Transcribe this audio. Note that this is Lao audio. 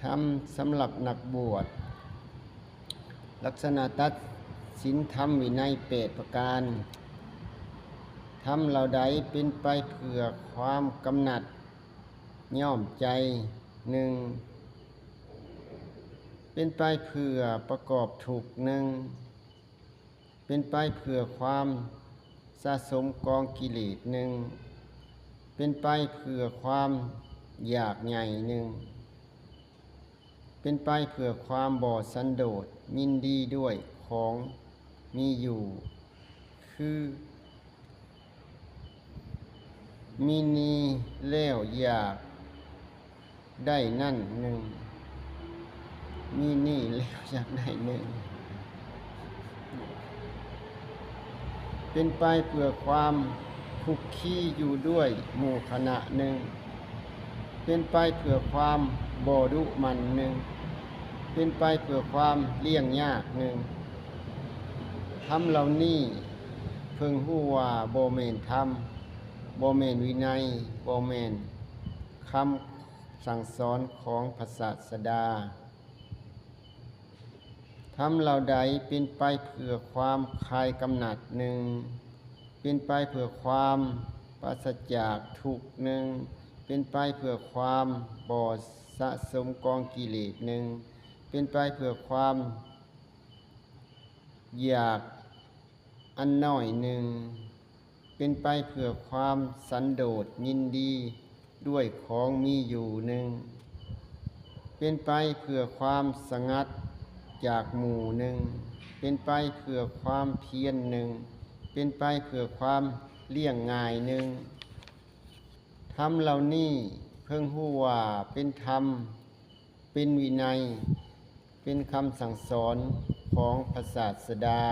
ທຳສຳລັບນັກບວດ. ລັກສະນະຕັດສິນທຳວິໄນແປດປະການ. ທຳເຫຼົ່າໃດເປັນໄປເພື່ອຄວາມກຳໜັດ ຍ້ອມໃຈ ໜຶ່ງ, ເປັນໄປເພື່ອປະກອບທຸກ ໜຶ່ງ, ເປັນໄປເພື່ອຄວາມສະສົມກອງກິເລດ ໜຶ່ງ, ເປັນໄປເພື່ອຄວາມຢາກໃຫຍ່ ໜຶ່ງ, ເປັນໄປເພື່ອຄວາມບໍ່ສັນໂດດຍິນດີດ້ວຍຂອງມີຢູ່ ຄື ມີນີ້ແລ້ວຢາກໄດ້ນັ້ນ ໜຶ່ງ, ມີນີ້ແລ້ວຢາກໄດ້ ໜຶ່ງ, ເປັນໄປເພື່ອຄວາມຄຸກຄີຢູ່ດ້ວຍໝູ່ຄະນະ ໜຶ່ງ, ເປັນໄປເພື່ອຄວາມບໍ່ດຸໝັ່ນ ໜຶ່ງ, ເປັນໄປເພື່ອຄວາມລ້ຽງຍາກ ໜຶ່ງ. ທຳເຫຼົ່ານີ້ເພິ່ງຮູ້ວ່າບໍ່ແມ່ນທຳ, ບໍ່ແມ່ນວິໄນ, ບໍ່ແມ່ນຄຳສັ່ງສອນຂອງພະສາສະດາ. ທຳເຫຼົ່າໃດເປັນໄປເພື່ອຄວາມຄາຍກຳໜັດ ໜຶ່ງ, ເປັນໄປເພື່ອຄວາມປາສະຈາກທຸກ ໜຶ່ງ, ເປັນໄປເພື່ອຄວາມບໍ່ສະສົມກອງກິເລດ ໜຶ່ງ, ເປັນໄປເພື່ອຄວາມຢາກອັນນ້ອຍ ໜຶ່ງ, ເປັນໄປເພື່ອຄວາມສັນໂດດຍິນດີດ້ວຍຂອງມີຢູ່ ໜຶ່ງ, ເປັນໄປເພື່ອຄວາມສະຫງັດຈາກໝູ່ ໜຶ່ງ, ເປັນໄປເພື່ອຄວາມພຽນ ໜຶ່ງ, ເປັນໄປເພື່ອຄວາມລ້ຽງງ່າຍ ໜຶ່ງ. ທຳເຫຼົ່ານີ້ເພິ່ງຮູ້ວ່າເປັນທຳ, ເປັນວິໄນ, ເປັນຄຳສັ່ງສອນຂອງພະສາສະດາ.